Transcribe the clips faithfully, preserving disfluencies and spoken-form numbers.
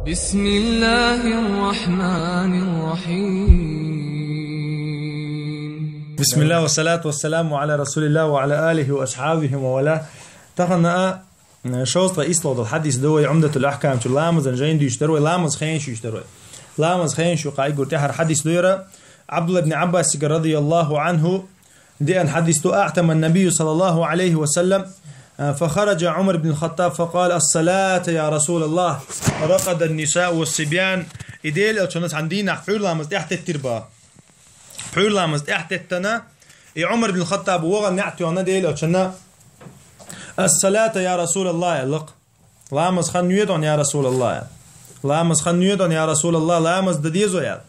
بسم الله الرحمن الرحيم. بسم الله والصلاة والسلام على رسول الله وعلى آله وأصحابه ومن والاه. Тахан а, э, шовзткъа исловдал хьадис ду вай Умдатул Ахкам чу, ламазан жайн дуьйцуш дар вай, ламаз хенаш юьйцуш дар вай. Ламаз хенаш юкъа айгур тӀехьара хьадис ду яра. Абдулла ибн Аббасига радияллаху анху деана хьадис ду: اعتم النبي صلى الله عليه وسلم، فخرج عمر بن الخطاب فقال: الصلاة يا رسول الله، رقد النساء والصبيان. И Дела элчано цхьан дийнахь пхьуьйра ламаз тӀехтеттир ба. Пхьуьйра ламаз тӀехтеттана, и Умар бин Хаттаб вогӀан неӀ тоьхна Дела элчана: الصلاة يا رسول الله, аьлла-кх. Ламаз хан йоьдун, я Расулаллах. Ламаз хан йоьдун, я Расулаллах, ламаз дан дезо, аьлла.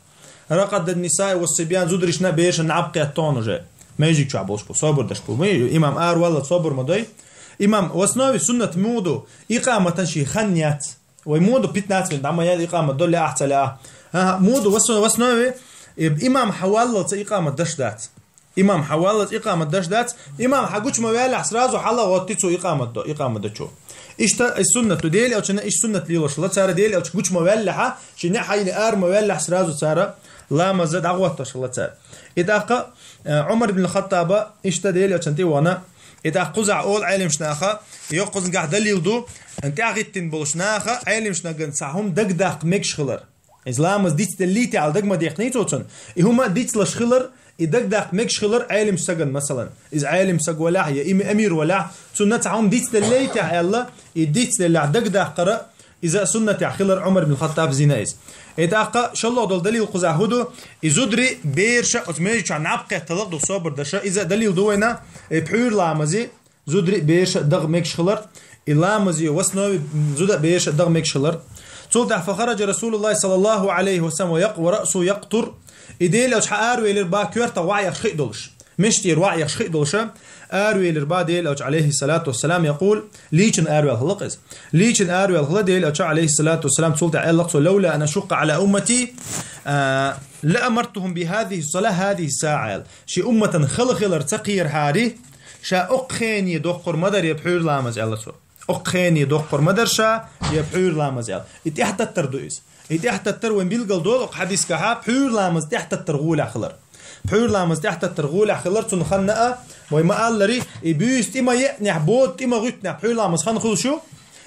رقد النساء والصبيان, зударшна, берашна наб кхеттон уже. Межиг чохь болуш бу, собар даш бу. Имам ара валлалц собар ма дой. Имам, в основе суннат муха ду, икъаматан ший хан яц. Вай муха ду пятнадцать минут дӀа ма ял икъамат, долле ахь ца лаьа. Аха, муха ду в основе, в основе, э, имам хьаваллалца икъамат даш дац. Имам хьаваллалц икъамат даш дац. Имам хьагучу ма ваьллехь, сразу хьала гӀоттий цо икъамат до, икъамат дачо. Иштта и суннат ду. Дела элчана иш суннат лелош хилла цара, Дела элча гучу ма ваьллехьа, ши неӀ хьайна ара ма ваьллехь, сразу цара ламаза дӀагӀоттош хилла цара. И тӀаккха, э, Умар бин Хаттаба иштта Дела элчана тӀе вахана. И тӀаккха кхузахь олу Ӏеламаш наха, йоккхузангахь далил ду, тӀаьхьахӀиттина болуш наха, Ӏеламаш наган цхьа хӀума дагадаккха мегаш хилар. Иза ламаз дицделлий те аьлла дага ма дехний цо цунна. И хӀума дицлаш хилар, и дагадаккха мегаш хилар Ӏелим саган, масалан. Иза Ӏелим саг валахь, я им-, амир валахь, цунна цхьа хӀума дицделлий те аьлла, и дицделлехь дагадаккхара, иза суннатехь хилар Умар бин Хаттаб зина иза. И тӀаккха шоллагӀа долу далил кхузахь хӀу ду, и зударий, бераша оцу межа чохь наб кхетталла ду собар даша, иза далил ду вайна, и пхьуьйра ламази, зударий, бераша дагӀа мегаш хилар, и ламази в основе зуда, бераша дагӀа мегаш хилар. Цул тӀаьхьа فخرج رسول الله صلى الله عليه وسلم ويق-، ورأسه يقطر. И Дела элча хьа аравелира ба коьртах ваӀ еш хи а долуш. Мешан тӀера ваӀ еш хи а долуша, аравелира ба Дела элча, عليه الصلاة والسلام, يقول, лийчина араваьлла хилла-кх иза. Лийчина араваьлла хилла Дела элча, عليه الصلاة والسلام, цул тӀаьхьа аьлла-кх цо: لولا أن أشق على أمتي، а, لأمرتهم بهذه الصلاة هذه الساعة, аьлла. Ши умматан хала хилар ца кхерахьара, ша оккха хене доккхур ма дара я пхьуьйра ламаз, аьлла цо. Оккха хене доккхур ма дара ша я пхьуьйра ламаз, аьлла. И тӀаьхьататтар ду иза. И тӀаьхьататтар вайн билгал долу оккха хьадисгахьа, пхьуьйра ламаз тӀаьхьататтар гӀолехь хилар. Пхьуьйра ламаз тӀаьхьататтар гӀолехь хилар, цунна ханна а, вай ма-аллари, и буьйса тӀе ма еънехь, бода тӀе ма гӀуьттинехь пхьуьйра ламаз хан хуьлуш ю.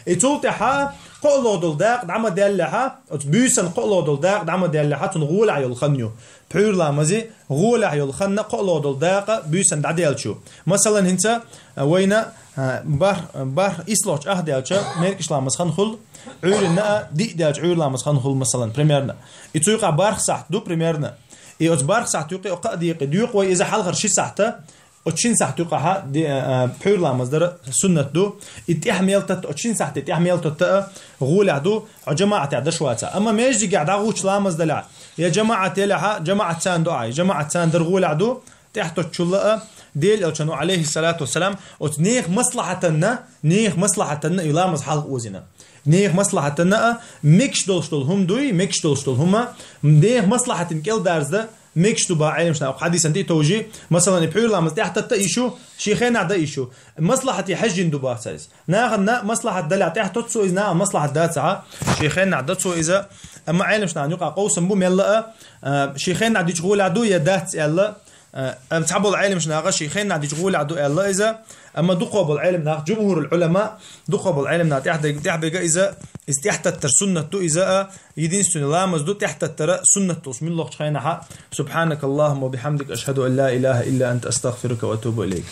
И цул тӀаьхьа кхоалгӀа долу дакъа дӀа ма даьллехьа, оцу буьйсан кхоалгӀа долу дакъа дӀа ма даьллехьа, цунна гӀолехь йолу хан ю. Пхьуьйра ламази гӀолехь йолу ханна кхоалгӀа долу дакъа буьйсан дӀаделчу. Масалан, хӀинца, а, вайна, а, барх-, барх ислохчу ах делча, меркӀаш ламаз хан хуьлу, Ӏуьйранна а диъ делча, Ӏуьйра ламаз хан хуьлу, масалан, примерно. И цу юкъа барх сахьт ду, примерно. И оцу барх сахьт юкъе, кхаа декъе доькъу вай иза хьалхара ши сахьта, оцу шин сахьт юкъахьа де-, а, пхьуьйра ламаз дара суннат ду. И тӀехь мел татта, оцу шин сахьте тӀехь мел татта а гӀолехь ду, хьо жамаӀатехь даш ваца. Амма междигехь дӀагӀучу ламаз далехь, я жамаӀат елехьа, жамаӀат царна ду ахьа, я жамаӀат царна дар гӀолехь ду, тӀехь тоттучулла а, Дела элчано, عليه الصلاة والسلام, оцу нехан маслахьатанна, нехан маслахьатанна и ламаз хьалха озина. Нехан маслахьатанна а, мегаш долуш долу хӀума дуй, мегаш долуш долу хӀума, нехан маслахьатан кӀелдарзда, мегаш ду бах Ӏеламаш наха хьадисан тӀе а товжий, масалан, и пхьуьйра ламаз тӀаьхьататта а йиш ю, шен хенахь дан а йиш ю. Маслахьате хьаьжжина ду бах цара иза. Нахана маслахьат далехь тӀаьхьатотту цо иза, нахана маслахьат дацахьа, шен хенахь дан цо иза. Амма Ӏеламаш нахана юкъа къовсам бу мелла а, а, шен хенахь дича гӀолехь ду я дац аьлла, а, амма цхьаболу Ӏеламаш наха шен хенахь дича гӀолехь ду аьлла иза. Амма дукхо болу Ӏелам нах, жумхурул Ӏулама, дукхо болу Ӏелам нах тӀаьхьадерг-, тӀаьхьабега иза, иза тӀаьхьататтар суннат ду иза а, единственный ламаз ду тӀаьхьататтара суннат долуш муьлххачу хенахьа. سبحانك اللهم وبحمدك، أشهد أن لا إله إلا أنت، أستغفرك وأتوب إليك.